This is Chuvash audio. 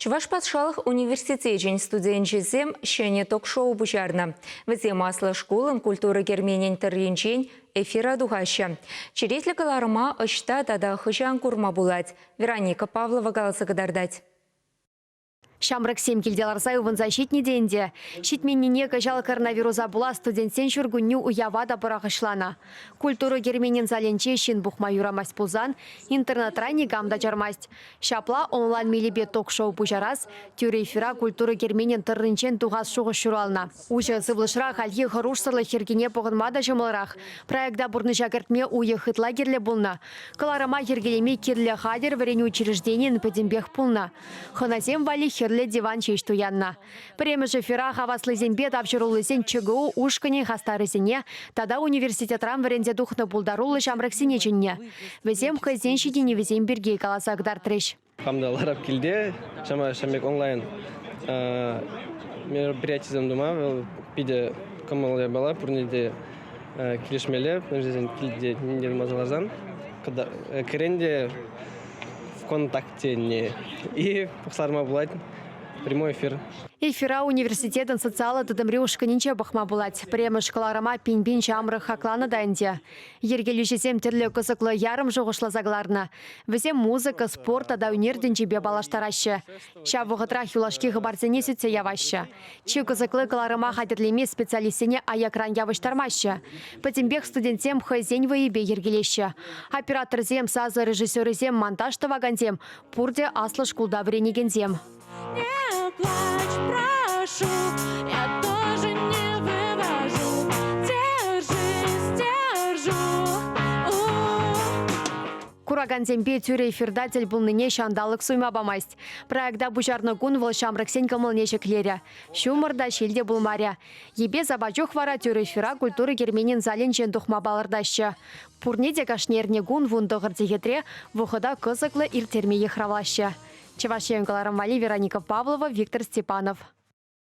Чӑваш патшалӑх университечӗн студенчӗсем ҫӗнӗ ток-шоу пуҫарнӑ. Вӗсем аслӑ шкулӑн культура керменӗн тӑрринчен эфира тухаҫҫӗ. Черетлӗ кӑларӑма ӑҫта тата хӑҫан курма пулать, Вероника Павлова каласа кӑтартать. Ҫамрӑксем килте ларса ывӑнса ҫитнӗ те ӗнтӗ. Ҫитменнине кӑҫал коронавируса пула студентсен ҫуркунне уява та пӑрахӑҫланӑ. Культура керменӗн залӗнче ҫын пухма юрамасть пулсан интернетра никам та чармасть. Ҫапла онлайн мелӗпе ток-шоу пуҫарас, тӳрӗ эфира культура керменӗн тӑрринчен тухас шухӑш ҫуралнӑ. Уҫӑ сывлӑшра хальхи хӑрушсӑрлӑх йӗркине пӑхӑнма та ҫӑмӑлрах. Проекта пурнӑҫа кӗртме уйӑх ытла кирлӗ пулнӑ. Кӑларӑма йӗркелеме кирлӗ хатӗр вӗренӳ учрежденийӗн пӗтӗмпех пулнӑ. Хӑнасем валли хӗрлӗ диван ҫеҫ туяннӑ. Пӗрремӗш эфира хаваслисемпе тавҫӑруллисен ЧГУ ушкӑнӗн хастарӗсене тата университетран вӗренсе тухнӑ пултаруллӑ ҫамрӑксене чӗннӗ. Вӗсем хӑйсен ҫитӗнӗвӗсем пирки каласа кӑтартрӗҫ. Хам та ларап килте, ҫавӑн пек онлайн мероприятисем тума вӑл питӗ кӑмӑллӑ япала, пурне те килӗшмелле, мӗншӗн килте ним те тумаса ларсан кӗрен те ВКонтакте и пӑхса пулать. Прямой эфир. Эфира университетӑн социаллӑ тытӑмри ушкӑнӗнче пӑхма пулать. Пӗрремӗш кӑларӑма пин-пин ҫамрӑк хакланӑ та ӗнтӗ. Йӗркелӳҫӗсем тӗрлӗ кӑсӑклӑ ярӑм шухӑшласа кӑларнӑ. Вӗсем музыка, спорт тата ӳнер тӗнчипе паллаштараҫҫӗ. Ҫав вӑхӑтрах юлашки хыпарсене сӳтсе яваҫҫӗ. Чи кӑсӑкли кӑларӑма хатӗрлеме специалистсене аякран явӑҫтармаҫҫӗ. Пӗтӗмпех студентсем хӑйсен вӑйӗпе йӗркелеҫҫӗ. Операторсем, сасӑ режиссерӗсем, монтаж тӑвакансем пурте аслӑ шкулта вӗренекенсем. Не плачь, прошу, я тоже не вывожу. Держись, держу. Куракансемпе тӳрӗ эфирта тӗл пулнине ҫанталӑк суйма памасть. Проекта пуҫарнӑ кун вӑл ҫамрӑксен кӑмӑлне ҫӗклерӗ. Ҫумӑр та, ҫил те пулмарӗ. Йӗпе-сапа чух вара тӳрӗ эфира культура керменӗн залӗнчен тухма палӑртаҫҫӗ. Пурне те кашни эрнекун 19 сехетре вӑхӑта кӑсӑклӑ ирттерме йыхравлаҫҫӗ. Чӑваш Ен кӑларӑм валли Вероника Павлова, Виктор Степанов.